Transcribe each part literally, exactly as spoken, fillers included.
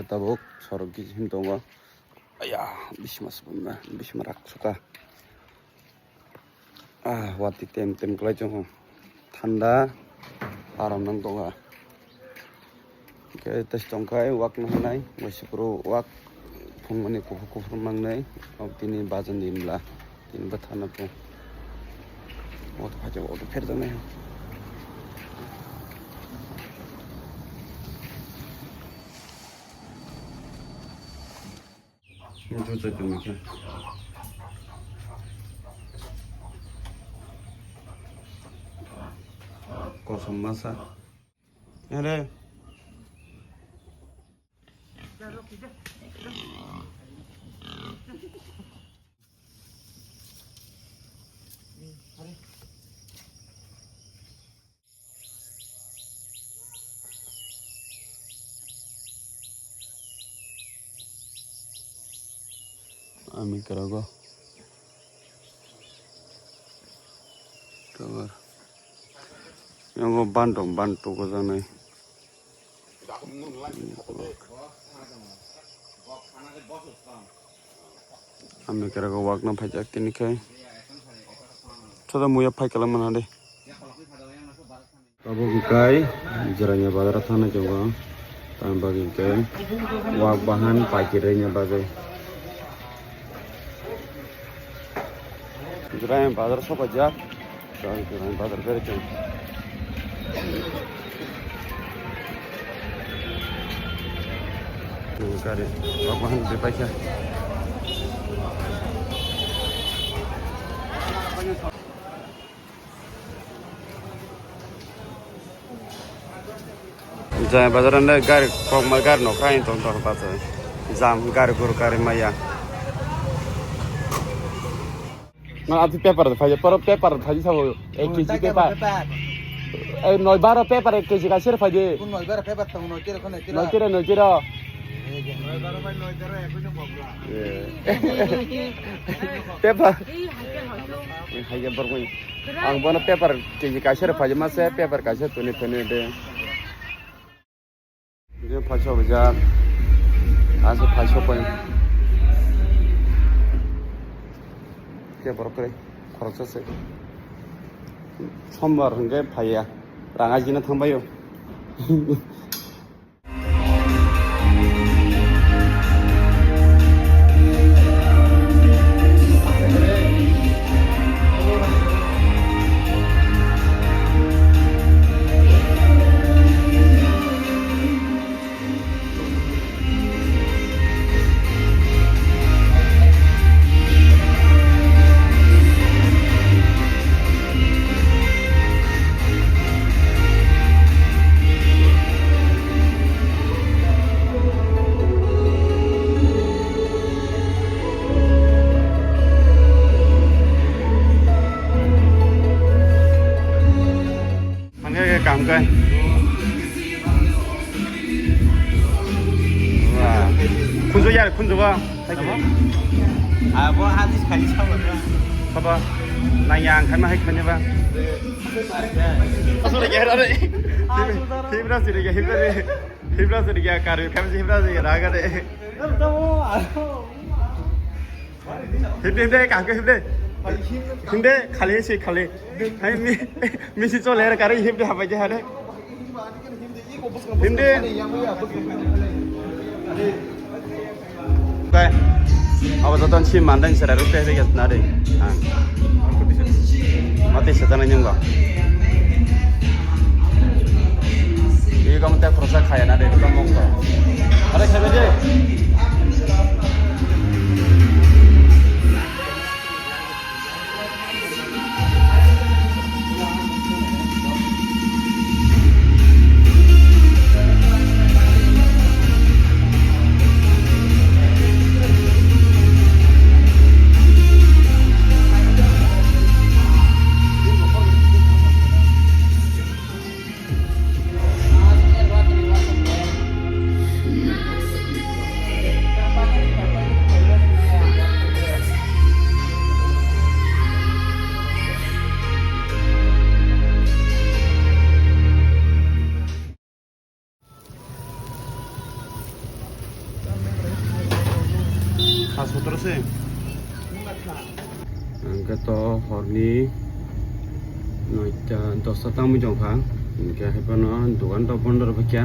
Tabuk sorok gis him tongo. Aya, bisma sukuma, bisma rak suka. Ah, wati tem tem kwlai chongo. Thanda, aram nang tongo. Hingke tei tongkai wak no hinai, waisa phuru wak phungmani kuphur kuphur mangnai, o tini bajan di mla, tini bwthana phung. Auto phaijak, auto pherjaknai. Juta tongkha. Kosom masa. Ere. Ami karago. Kabar. Yango bantu, bantu ko janai. Ami karago wak no phaijak tini khai. Thoda muya phai kalam mana de. Tabuk hingkai Jirania bazar o thangna tongo. Tamni bagwi hingke wak bahan paikirwi ni bagwi. Jirania bazar sopaijak. Jirania bazar berwi tongo. Gari wak bahan bepaikha. Jai bazar ande gari kokma gari nokra in tong tong bachai. Jam gari guru gari maya. Na ati paper phai paro paper phai sabo ek kg paper. Eh noi baro paper ek kg ka sir phai de. Noi baro paper tong noi tero khone tero. Noi tero noi tero. Paper. Hai ke bormoi. Ang bono paper kg kaisa rok phaima se paper kaisa tuni phene de. Bini phaisa bijak. Asa phaisa pai. Ke borok kre khoroksa se. Sombar hingke phaiya. Rang ajina thangbaio. Hingke kaham khe. Wah. Khunju ya, khunju ba. Abo hadis kali sama ba. Baba, nang yang kan mahai kanya ba. Asal ya, ada. Hibra sih ya, hibra sih. Hibra sih ya, karu kan hibra sih ya, raga de. Hibde, hibde, kaham khe hibde. Hibde, khali se khali. Hai mi, misi chole ra kare hibde habai je hare. Hibde. Bai. Abo joto si mandang sera rute hibde yat na de. Ha. Mati setan yang ba. Ini kamu teh proses kaya na de, kamu kok. Ada siapa je? Sotoro se. Hwnkhe to horni noita dosta tangwi tongkha. Hwnkhe haiphano dogan rok bondo rwbaikha.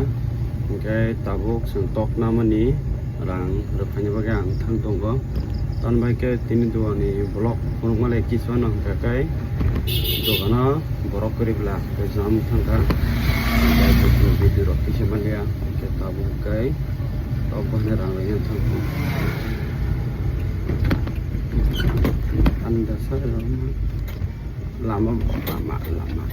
Hwnkhe tabuk chwng tok namani rang rwphaini bagwi ang thang tongo. Tamni bagwi khe tini dogani vlog phunukma lai kisu ano hwnkha khe dogano borok kwrwi bwla tei jam thangkha. Hwnkhe video rok kisa manliya. Hwnkhe tabuk khe tok bahai rang rwya thangkha. Anda sa lama, lama, lama.